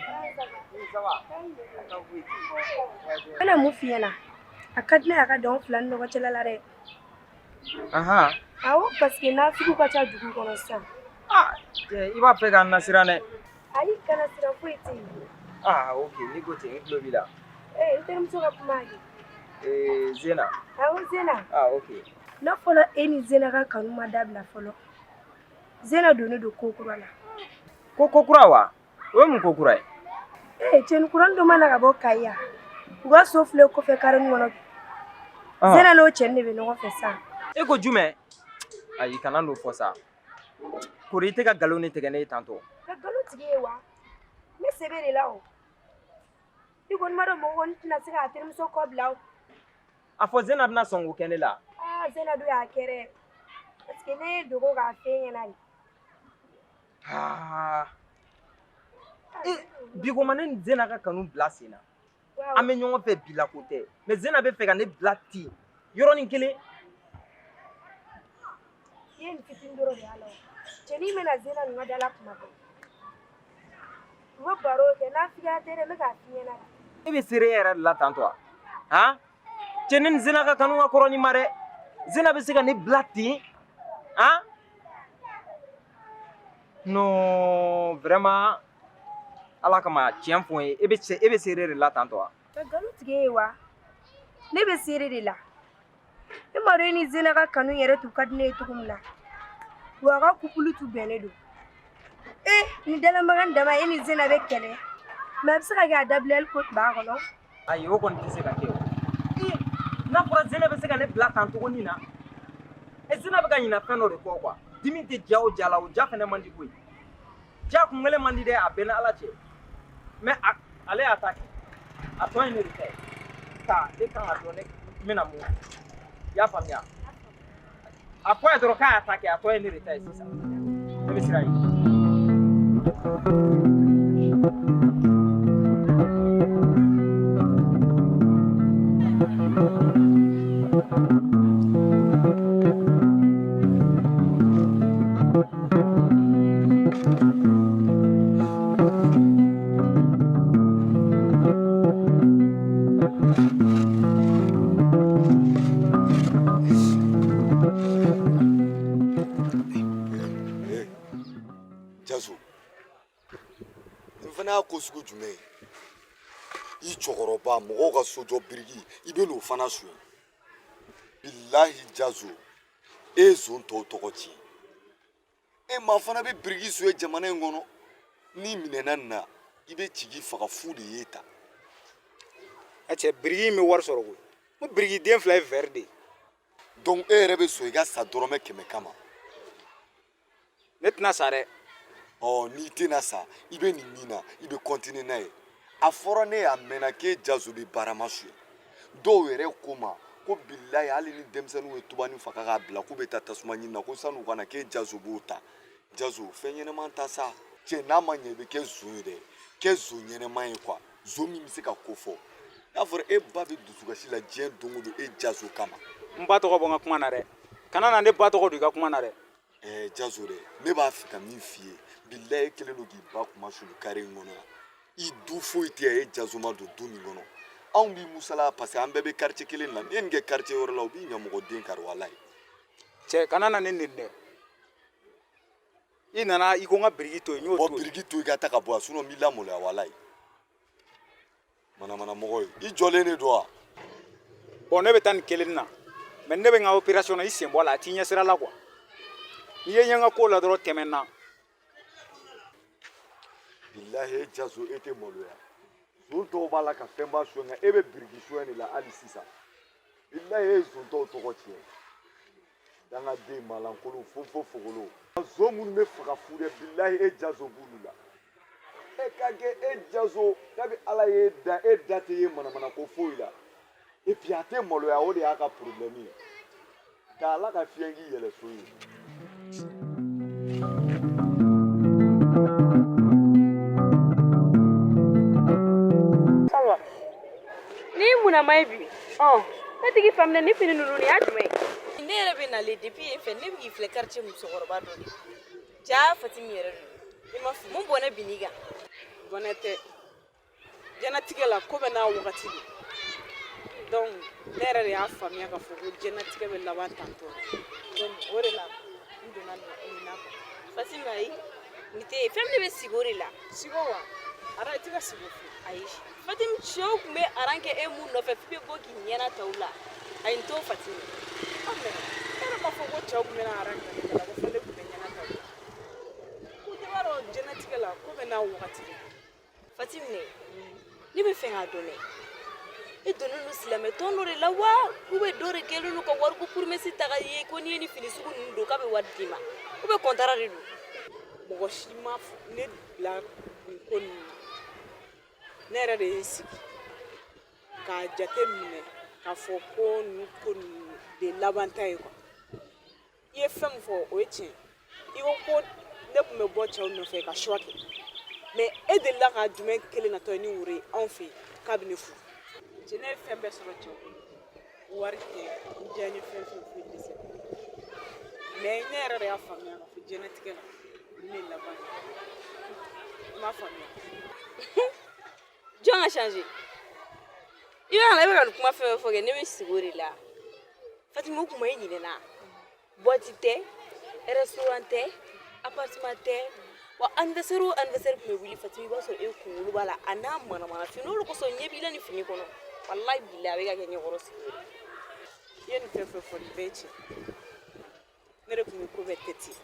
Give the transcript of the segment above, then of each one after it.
N bɛna mun f'i ɲɛna, a ka di ne ye a ka don fila ni ɲɔgɔn cɛla la dɛ. Awɔ, parce que nafigiw ka ca dugu kɔnɔ sisan. I b'a fɛ k'an nasiran dɛ. Ayi, kana siran, foyi tɛ yen. Ah, ok, n'i ko ten, n tulo b'i la. Ee, n terimuso ka kuma ye. Ee, Zena. Awɔ, Zena. Ah, ok. N'a fɔra e ni Zena ka kanu ma dabila fɔlɔ, Zena donnen don ko kura la. Ko kura wa? O ye mun ko kura ye? Ee, cɛnin kuranin dɔ ma na ka bɔ Kayi yan, u ka so filɛ kɔfɛ karini kɔnɔ. Zena n'o cɛnin de bɛ ɲɔgɔn fɛ sisan. E ko jumɛn? Ayi, kana n'o fɔ sa. Kori, i tɛ ka nkalon de tigɛ ne ye tantɔ. Ka nkalon tigɛ ye wa? Ne sɛbɛ de la o. I kɔni b'a dɔn, mɔgɔ kɔni tɛna se k'a terimuso kɔ bila o. A fɔ Zena bɛna sɔn k'o kɛ ne la. Aa, Zena dun y'a kɛ dɛ. Parce que ne ye dogo k'a f'e ɲɛna de. Aa. Bi ko ma ne ni Zena ka kanu bila sen na. An bɛ ɲɔgɔn fɛ bi la ko tɛ. Mais Zena bɛ fɛ ka ne bila ten yɔrɔnin kelen. I ye nin fitinin dɔrɔn de y'a la o. Cɛnin bɛna Zena ninnu ka da la kuma bɛɛ. U bɛ baro kɛ, nafigiya tɛ dɛ, n bɛ k'a f'i ɲɛna. E bɛ seereya yɛrɛ de la tantɔ wa? Han? Cɛ, ne ni Zena ka kanu ka kɔrɔ ni ma dɛ. Zena bɛ se ka ne bila ten? Han? Non, vraiment, Ala kama, tiɲɛ fɔ n ye, e bɛ seere de la tantɔ wa? Ka nkalon tigɛ ye wa? Ne bɛ seere de la. E m'a dɔn e ni Zena ka kanu yɛrɛ tun ka di ne ye cogo min na. Wa a ka couple tun bɛnnen don. E ni dalamagan dama, e ni Zena bɛ kɛlɛ. Mais a bɛ se ka kɛ a dabilali ko tun b'a kɔnɔ. Ayi, o kɔni tɛ se ka kɛ o. Ee, n'a fɔra Zena bɛ se ka ne bila tan cogo min na. E, Zena bɛ ka ɲinɛ fɛn dɔ de kɔ quoi. Dimi tɛ ja o ja la, o ja fɛnɛ man di koyi. Ja kun kelen man di dɛ, a bɛɛ ni Ala cɛ. Mais ale y'a ta kɛ. A tɔ ye ne de ta ye. Ta, ne kan ka dɔn ne n bɛna mun kɛ. I y'a faamuya? A fɔ a ye dɔrɔn k'a y'a ta kɛ, a tɔ ye ne de ta ye sisan. Ne bɛ sira ɲini. Jaso, nin fana y'a ko sugu jumɛn ye? I cɛkɔrɔba, mɔgɔw ka sojɔ biriki, i bɛ n'o fana suɲɛ. Bilahi Jaso, e ye zon tɔw tɔgɔ tiɲɛ. E maa fana bɛ biriki suɲɛ jamana in kɔnɔ. N'i minɛna nin na, i bɛ ci k'i faga fu de ye ta. A cɛ, biriki in bɛ wari sɔrɔ koyi. Ko biriki den fila ye verre de ye. Donc e yɛrɛ bɛ sɔn i ka sa dɔrɔmɛ 100 kama? Ne tɛna sa dɛ. Ɔ, n'i tɛna sa, i bɛ nin min na, i bɛ continuer n'a ye. A fɔra ne y'a mɛnna k'e Jaso bɛ barama suɲɛ. Dɔw yɛrɛ ko ma ko bilayi, hali ni denmisɛnninw ye tubani faga k'a bila k'u bɛ taa tasuma ɲini na, ko san'u ka na, k'e Jaso b'o ta. Jaso, fɛn ɲɛnɛman ta sa. Cɛ, n'a ma ɲɛ i bɛ kɛ zon ye dɛ, kɛ zon ɲɛnɛman ye quoi, zon min bɛ se ka ko fɔ. N'a fɔra e ba bɛ dusukasi la diɲɛ don o don e Jaso kama. N ba tɔgɔ bɔ n ka kuma na dɛ. Kana na ne ba tɔgɔ don i ka kuma na dɛ. Ɛɛ Jaso dɛ, ne b'a fɛ ka min f'i ye, bilayi, e kɛlen don k'i ba kuma sulu kare in kɔnɔ yan. I du foyi tɛ yan e Jaso ma don du min kɔnɔ. Anw b'i musala parce que an bɛɛ bɛ quartier kelen na. N'i ye nin kɛ quartier wɛrɛ la, u b'i ɲɛmɔgɔden kari, walayi. Cɛ, kana na ne neni dɛ. I nana, i ko n ka biriki to yen, n y'o to Bɔn yen. Biriki to i ka ta ka bɔ yan, sinon n b'i lamaloya, walayi. Manamana mɔgɔ ye, i jɔlen de don wa? Bon, ne bɛ taa nin kelen na, mais ne bɛ n ka opération na, i sen bɔ a la, a t'i ɲɛ sira la quoi. N'i ye n ye n ka ko la dɔrɔn, tɛmɛ n na. Bilahi, e Jaso, e tɛ maloya. Zon tɔw b'a la ka fɛnba suɲɛ, nka e bɛ biriki suɲɛ de la hali sisan. Bilahi, e ye zon tɔw tɔgɔ tiɲɛ. Dangaden malankolon fofo fogolo, zon minnu bɛ faga fu dɛ, bilahi, e Jaso b'olu la. E ka kɛ e Jaso, kabi Ala y'e da, e da tɛ ye manamana ko foyi la. Et puis a tɛ maloya, o de y'a ka problème ye. Ka Ala ka fiɲɛ k'i yɛlɛ so ye. Salwa, ni munama ye bi. Ɔ, ne tigi faamuya, ni fini ninnu, nin y'a jumɛn ye? Ne yɛrɛ bɛ nalen depuis yen fɛ, ne bɛ k'i filɛ. Quartier musokɔrɔba dɔ de ja, Fatimi yɛrɛ de don. I ma fili, mun bɔnɛ bin'i kan? Bɔnɛ tɛ. Diɲɛnatigɛ la ko bɛɛ n'a wagati don. Donc ne yɛrɛ de y'a faamuya k'a fɔ ko diɲɛnatigɛ bɛ laban tantɔ. Donc o de la n donna nin na quoi. Fatima ayi nin tɛ fɛn min ne bɛ sigi o de la. Sigo wa? Ara i tɛ ka sigo fo. Ayi Fatima cɛw tun bɛ aran kɛ e mun nɔfɛ f'i bɛ bɔ k'i ɲɛna ta u la. Ayi n t'o Fatima. Ah mais e yɛrɛ m'a fɔ ko cɛw tun bɛ na aran kɛ ne la ko fo ne tun bɛ ɲɛna ta u la. Ko i b'a dɔn diɲɛnatigɛ la ko bɛɛ n'a wagati de don. Fatima ne bɛ fɛ k'a dɔn dɛ. E donnen don silamɛ tɔn dɔ de la wa ou bien dɔ de kɛlen don ka wariko promesse ta ka ye ko n'i ye nin fini sugu ninnu don k'a bɛ wari d'i ma ou bien contrat de don. Mɔgɔ si ma ne bila nin ko ninnu na. Ne yɛrɛ de ye n sigi k'a jate minɛ k'a fɔ ko nin ko ninnu de ye laban ta ye quoi. I ye fɛn min fɔ o ye tiɲɛ ye. I ko ko ne tun bɛ bɔ cɛw nɔfɛ ka choix kɛ. Mais e delila ka jumɛn kelen natɔ ye ni woro ye anw fɛ yen k'a bɛ ne furu. Cɛ ne ye fɛn bɛɛ sɔrɔ cɛw bolo. Wari tɛ, n diya n ye fɛn fɛn foyi dɛsɛ. Mais ne yɛrɛ de y'a faamuya k'a fɔ diɲɛlatigɛ la nin de ye laban ye. I m'a faamuya? Jɔn ka changer? I b'a la i bɛ ka nin kuma fɛn fɛn fɔ kɛ ne bɛ sigi o de la. Fatima o kuma e ɲinɛna. Boîte tɛ, restaurant tɛ, appartement tɛ. Wa anniversaire o anniversaire tun bɛ wuli Fatima i b'a sɔrɔ e kunkolo b'a la a n'a manamana fini olu kosɔn ɲɛ b'i la nin fini kɔnɔ. Walayi bilayi a bɛ ka kɛ ɲɛkɔrɔ sigi ye. I ye nin fɛn fɛn fɔ nin bɛɛ ye tiɲɛ. Ne de tun bɛ ko bɛɛ tɛ ten.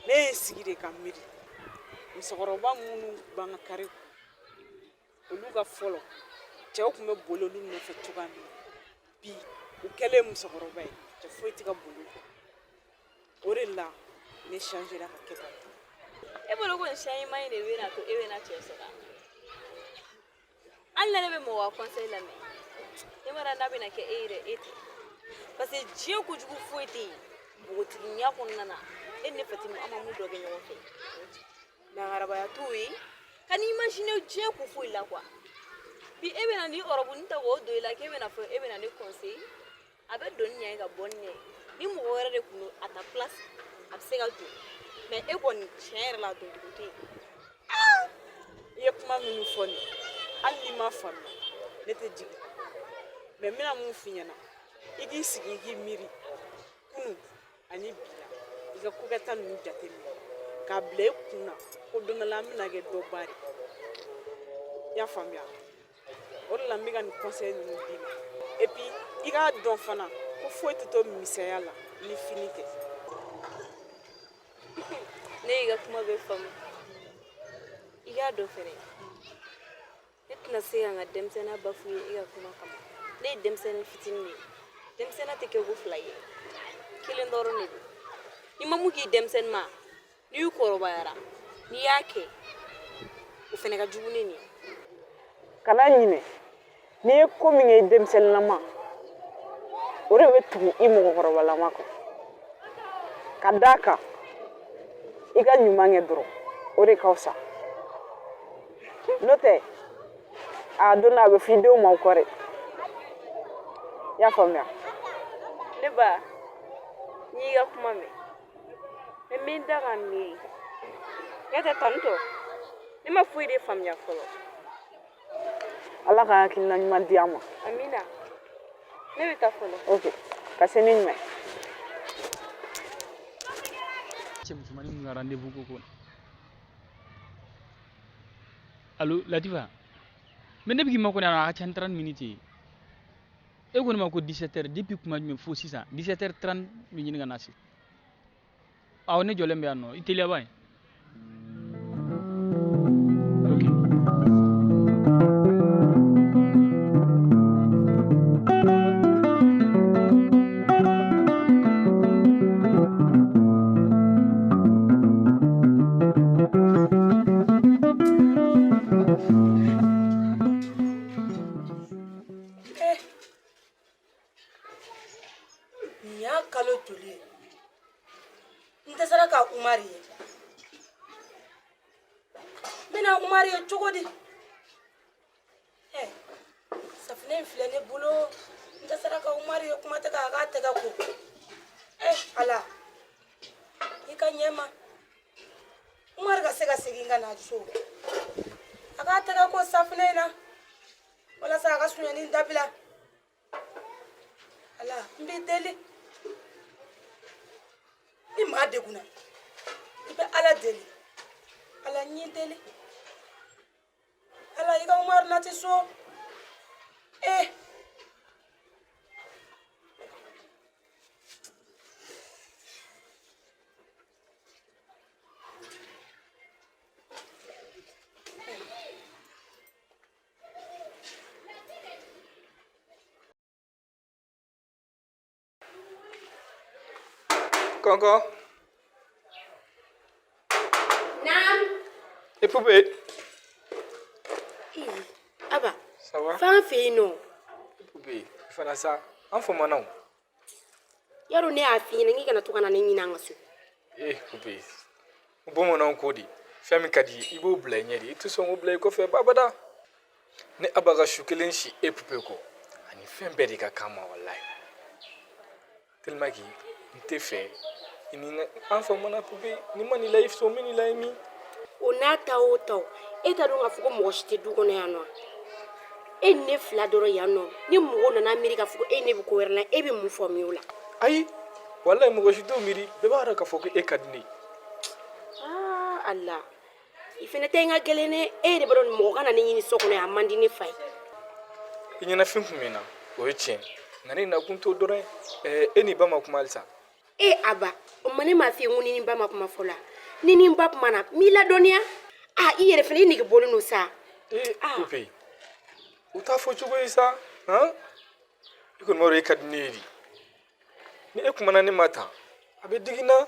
Ne ye n sigi de ka miiri. Musokɔrɔba minnu b'an ka kare kɔnɔ, olu ka fɔlɔ cɛw tun bɛ boli olu nɔfɛ cogoya min na, bi u kɛlen musokɔrɔba ye, cɛ foyi tɛ ka boli u kɔ. O de la ne changera ka kɛ tan. E bolo ko nin changement in de bɛna to e bɛna cɛ sɔrɔ. Hali ni ne bɛ mɔgɔ ka conseil lamɛn, ne ma dɔn n'a bɛna kɛ e ye dɛ, e tɛ. Parce que diɲɛ kojugu foyi tɛ yen npogotigiya kɔnɔna na e ni ne Fatima an ma mun dɔ kɛ ɲɔgɔn fɛ. Nangarabaya t'o ye. Ka n'i imaginer diɲɛ ko foyi la quoi. Bi e bɛna nin ɔrɔbunin ta k'o don i la k'e bɛna fɔ e bɛna ne conseiller. A bɛ don ni ɲɛ ye ka bɔ ni ɲɛ ye. Ni mɔgɔ wɛrɛ de tun don a ta place a bɛ se ka don. Mais e kɔni tiɲɛ yɛrɛ la a doncogo tɛ yen. I ye kuma minnu fɔ nin ye, hali n'i m'a faamuya ne tɛ jigin. Mais n bɛna mun f'i ɲɛna, i k'i sigi i k'i miiri kunun ani bi la, i ka kokɛta ninnu jateminɛ k'a bila i kun na ko don dɔ la an bɛna kɛ dɔba de. I y'a faamuya? O de la n bɛ ka nin conseil ninnu d'i ma. Et puis i k'a dɔn fana ko foyi tɛ to misɛnya la ni fini tɛ. Ne y'i ka kuma bɛɛ faamu. I k'a dɔn fɛnɛ, ne tɛna se ka n ka denmisɛnninya bafouer e ka kuma kama. Ne ye denmisɛnnin fitinin de ye. Denmisɛnninya tɛ kɛ ko fila ye. Kelen dɔrɔn de don. N'i ma mun k'i denmisɛnnin ma, n'i kɔrɔbayara, n'i y'a kɛ, o fɛnɛ ka jugu ni nin ye. Kana ɲinɛ, n'i ye ko min kɛ i denmisɛnninlama, o de bɛ tugu i mɔgɔkɔrɔbalama kɔ. Ka d'a kan, i ka ɲuman kɛ dɔrɔn, o de ka fisa. N'o tɛ, a don a bɛ f'i denw ma o kɔ dɛ. I y'a faamuya? Ne ba, n y'i ka kuma mɛn. Mais n bɛ n da ka miiri. N'o tɛ tantɔ, ne ma foyi de faamuya fɔlɔ. Ala ka hakilina ɲuman di an ma. Amina. Ne bɛ taa fɔlɔ. Ok, ka se ni ɲuman ye. Cɛ musomannin min ka rendez-vous ko ko. Allo Latifa. Mais ne bɛ k'i makɔnɔ yan a ka ca ni 30 minutes ye. E ko ne ma ko 17 heures depuis kuma jumɛn fo sisan 17 heures 30 bɛ ɲini ka na se. Awɔ ne jɔlen bɛ yan nɔ i teliya ba ye. Ok. Nin y'a kalo joli ye? N dɛsɛra ka Umari ye. N bɛna Umari ye cogo di? Safunɛ in filɛ ne bolo. N dɛsɛra ka Umari ye kuma tɛ k'a k'a tɛgɛ ko. Ala, i ka ɲɛ ma. Umaru ka se ka segin ka na so. A k'a tɛgɛ ko safunɛ in na walasa a ka sonyani dabila. Ala n b'i deli. Ni maa degunna i bɛ Ala deli. Ala n y'i deli. Ala i ka Umaru nati so. Eh. Kɔnkɔn. Naam. E poupée. Aba. Ça va? F'an fɛ yen nɔ. Poupée, fana sa, an famana o. Yarɔ ne y'a f'i ɲɛna k'i kana to ka na ne ɲini an ka so. Eh poupée, bamananw ko di, fɛn min ka di i ye i b'o bila i ɲɛ de, i tɛ sɔn k'o bila i kɔfɛ babada. Ne Aba ka su kelen si e poupée kɔ, ani fɛn bɛɛ de ka kan ma walayi. Tellement que n tɛ fɛ i ni n ka an famana poupée, ni ma nin la i so n bɛ nin la min. O n'a ta o ta o, e t'a dɔn k'a fɔ ko mɔgɔ si tɛ du kɔnɔ yan nɔ. E ni ne fila dɔrɔn yan nɔ, ni mɔgɔw nana miiri k'a fɔ ko e ne bɛ ko wɛrɛ la, e bɛ mun faamuya o la? Ayi, walayi mɔgɔ si t'o miiri, bɛɛ b'a dɔn k'a fɔ ko e ka di ne ye. Aa Ala, i fana tɛ n ka gɛlɛn dɛ, e yɛrɛ b'a dɔn mɔgɔ ka na ne ɲini so kɔnɔ yan, a man di ne fa ye. I ɲɛnafin kun bɛ n na, o ye tiɲɛ, nka ne nakun t'o dɔrɔn ye. E ni ba ma kuma halisa? E Aba, o ma ne m'a f'i ye ko ni ni ba ma kuma fɔlɔ, ni ni ba kumana n b'i ladɔnniya. Aa i yɛrɛ fana i nege bɔlen don sa. Ee poupée, o t'a fɔ cogo ye sa, han? I kɔni b'a dɔn e ka di ne ye de. Ni e kumana ne ma tan, a bɛ digi n na.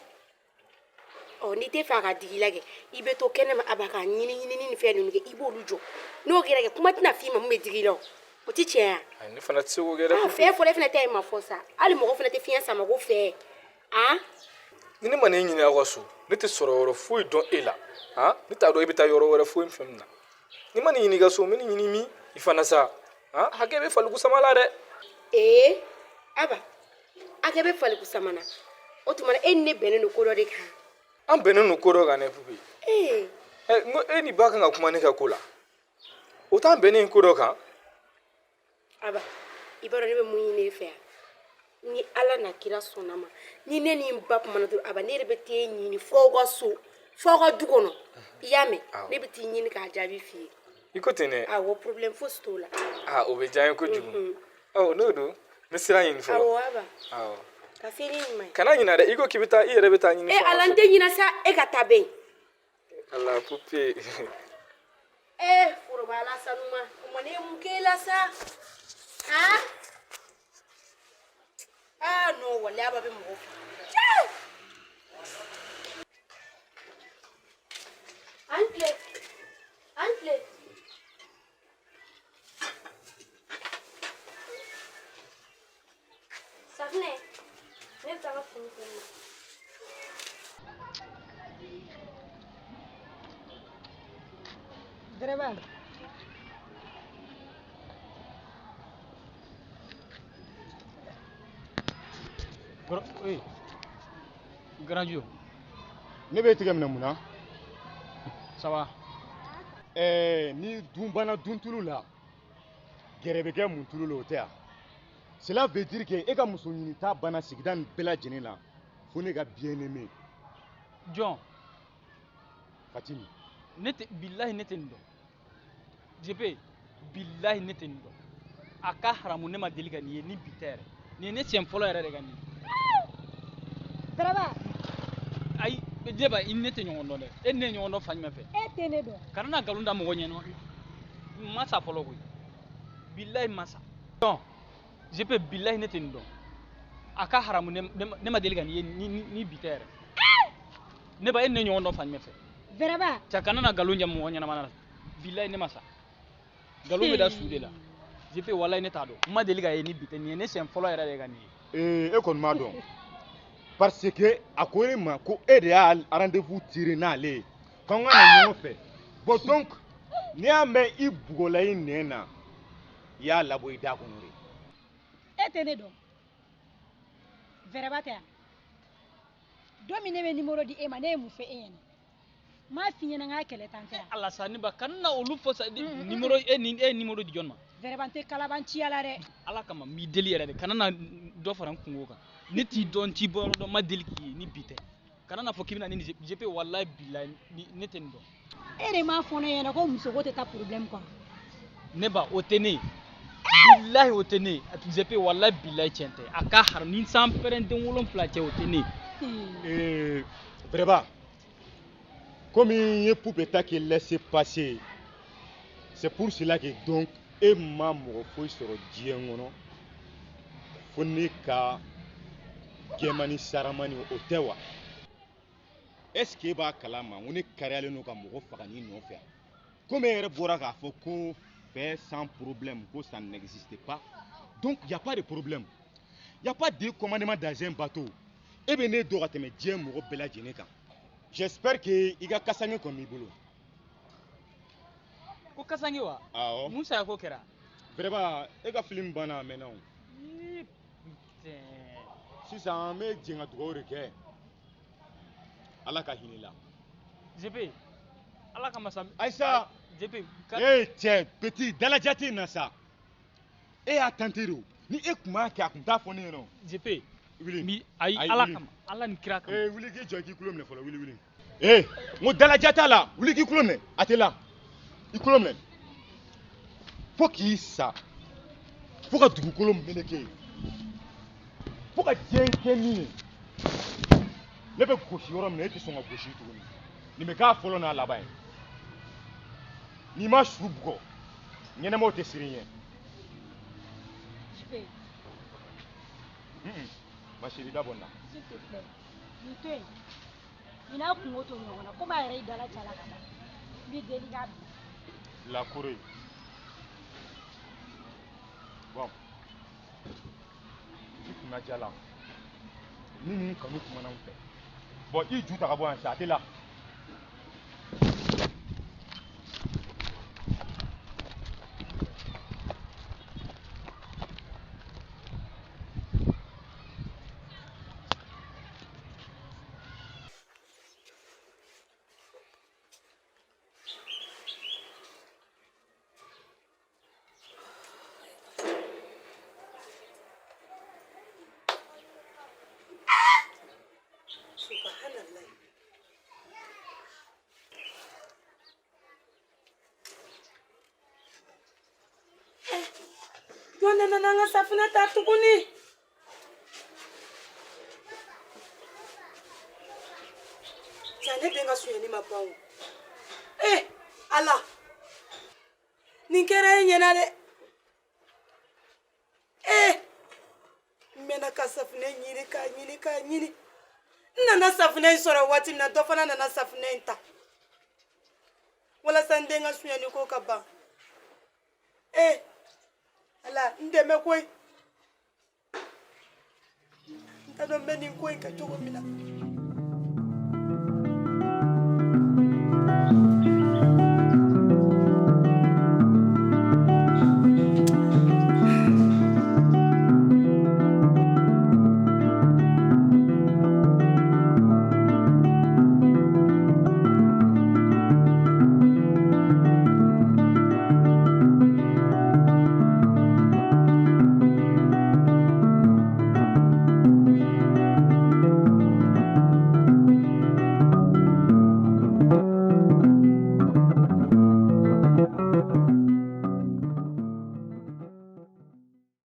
Ɔ n'i tɛ fɛ a ka digi i la kɛ, i bɛ to kɛnɛma Aba ka ɲini ɲinini ni fɛn ninnu kɛ, i b'olu jɔ. N'o kɛra kɛ, kuma tɛna f'i ma mun bɛ digi i la o. O tɛ tiɲɛ ye wa? Ayi, ne fana tɛ se k'o kɛ dɛ. Aa fɛ fɔlɔ e fana ta ye ma fɔ sa. Hali mɔgɔ fana tɛ fiɲɛ sama ko fɛ. Aa? Ni ne ma n'e ɲini aw ka so, ne tɛ sɔrɔ yɔrɔ foyi dɔn e la. Han? Ne t'a dɔn e bɛ taa yɔrɔ wɛrɛ foyi fɛn min na. Ni ma nin ɲini i ka so, n bɛ nin ɲini min? I fana sa. Han? Hakɛ bɛ faliku sama la dɛ. Ee Aba, hakɛ bɛ faliku sama na. O tuma na e ni ne bɛnnen don ko dɔ de kan. An bɛnnen don ko dɔ kan dɛ poupée. Ee. Ɛ n ko e ni ba kan ka kuma ne ka ko la. O t'an bɛnnen ko dɔ kan. Aba, i b'a dɔn ne bɛ mun ɲini e fɛ yan? Ni Ala na kira sɔnna ma, ni ne ni n ba kumana dɔrɔn, Aba ne yɛrɛ bɛ t'e ɲini fo aw ka so, fo aw ka du kɔnɔ. I y'a mɛn? Ne bɛ t'i ɲini k'a jaabi f'i ye. I ko ten dɛ. Awɔ, problème fosi t'o la. Aa o bɛ diya n ye kojugu. Ɔ n'o don, n bɛ sira ɲini fɔlɔ. Awɔ Aba. Awɔ. Ka se ni ɲuman ye. Kana ɲina dɛ, i ko k'i bɛ taa, i yɛrɛ bɛ taa ɲini. E Ala n tɛ ɲina sa, e ka taa bɛ yen. Ala poupée. Eh foroba Ala sanuma, o ma ne ye mun k'e la sa? Han? Ah non, walayi Aba bɛ mɔgɔ faga. An tile. An tile. Safunɛ, ne bɛ taa n ka fini ko na. Dɛrɛba. Grand Dieu. Ne b'e tigɛ minɛ mun na? Ça va. Ni dunbana duntulu la, gɛrɛ bɛ kɛ mun tulu la o tɛ yan? Cela veut dire que e ka muso ɲinita banna sigida nin bɛɛ lajɛlen na fo ne ka bien-aimé. Jɔn? Fatimi. Ne tɛ, bilahi ne tɛ nin dɔn. JP, bilahi ne tɛ nin dɔn. A ka haramu ne ma deli ka nin ye ni bi tɛ yɛrɛ. Nin ye ne siɲɛ fɔlɔ yɛrɛ de ka nin ye. Daraba. Ayi, Jeba, i ni ne tɛ ɲɔgɔn dɔn dɛ. E ni ne ye ɲɔgɔn dɔn fan jumɛn fɛ? E tɛ ne dɔn. Kana na nkalon da mɔgɔ ɲɛ n ma sa fɔlɔ koyi. Bilahi n ma sa. Jɔn? JP, bilahi ne tɛ nin dɔn. A ka haramu ne ma deli ka nin ye ni bi tɛ yɛrɛ. Ne ba e ni ne ɲɔgɔn dɔn fan jumɛn fɛ? Daraba. Cɛ kana na nkalon ja mɔgɔ ɲɛnama na. Bilahi ne ma sa. Nkalon bɛ da su de la. JP, walahi ne t'a dɔn. N ma deli ka ye ni bi tɛ. Nin ye ne siɲɛ fɔlɔ yɛrɛ de ka nin ye. Ee e kɔni m'a dɔn. Parce que a ko ne ma ko e de y'a rendez-vous tiré n'ale ye k'an ka na ɲɔgɔn fɛ. Bon donc n'i y'a mɛn i bugɔla i nɛn na, i y'a labɔ i da kɔnɔ de. E tɛ ne dɔn. Vɛrɛba tɛ yan. Don min ne bɛ numéro di e ma, ne ye mun fɔ e ɲɛna? N m'a f'i ɲɛna n k'a kɛlɛ tan tɛ wa? Ala sa ne ba kana na olu fɔ sa numéro e ni e numéro di jɔn ma? Vraiment n tɛ kalabanciya la dɛ. Ala kama n b'i deli yɛrɛ de kana na dɔ fara n kungo kan. Ne t'i dɔn n t'i bɔyɔrɔ dɔn n ma deli k'i ye ni bi tɛ. Kana na fɔ k'i bɛna ne ni JP walayi bilayi ne tɛ nin dɔn. E de m'a fɔ ne ɲɛna ko musoko tɛ taa problème kɔ. Ne ba o tɛ ne ye. Bilahi o tɛ ne ye. JP walayi bilayi tiɲɛ tɛ. A ka haram ni san pɛrɛn den 7 cɛ o tɛ ne ye. Vraiment, comme n ye Poupée ta k'i laisser passer, c'est pour cela que donc e ma mɔgɔ foyi sɔrɔ diɲɛ kɔnɔ fo ne ka gɛnmani saramani o tɛ wa? Est ce que e b'a kalama n ko ne kariyalen don ka mɔgɔ faga n'i nɔfɛ yan? Komi e yɛrɛ bɔra k'a fɔ ko fait sans problème, ko ça n'existe pas, donc y a pas de problème, y a pas de commandement dans un bateau. E bɛ ne dɔn ka tɛmɛ diɲɛ mɔgɔ bɛɛ lajɛlen kan. J'espère que i ka kasange kɔni b'i bolo. Ko kasange wa? Awɔ. Mun saya ko kɛra? Vraiment e ka film banna a mɛnna o. Sisan an bɛ jɛn ka dugawu de kɛ. Ala ka hinɛ la. JP Ala kama sa. Ayisa. JP. Ee cɛ petit dalaja tɛ na sa. E y'a tenté de o. Ni e tun b'a kɛ a tun t'a fɔ ne ɲɛna o. JP. Wuli. Mi ayi Ala kama Ala ni kira kama. Ee wuli k'i jɔ k'i tulo minɛ fɔlɔ wuli wuli. Ee n ko dalaja t'a la wuli k'i tulo minɛ a tɛ la i tulo minɛ. Fo k'i sa fo ka dugukolo meleke fo ka diɲɛ kɛ min ye ne bɛ gosi yɔrɔ min na e tɛ sɔn ka gosi tuguni nin bɛ k'a fɔlɔ n'a laban ye n'i ma su bugɔ ɲɛnɛmaw tɛ siran i ɲɛ. Ma chérie da bɔ nin na. S'il te plaît, nin to yen. Nin n'a kungo to ɲɔgɔn na komi a yɛrɛ y'i dala cala ka ban. N b'i deli k'a bila. La Corée. Bon. I kunna jala. Ni nin kanu kumana n fɛ. Bon i ju ta ka bɔ yan sa a tɛ la. Subhanallah. Jɔn de nana n ka safunɛ ta tuguni? Ja ne den ka sonyɛni ma ban o. Ala, nin kɛra e ɲɛna dɛ. N mɛnna ka safunɛ ɲini k'a ɲini k'a ɲini. N nana safunɛ in sɔrɔ waati min na dɔ fana nana safunɛ in ta. Walasa n den ka sonyɛni ko ka ban. Ala n dɛmɛ koyi. N t'a dɔn n bɛ nin ko in kɛ cogo min na.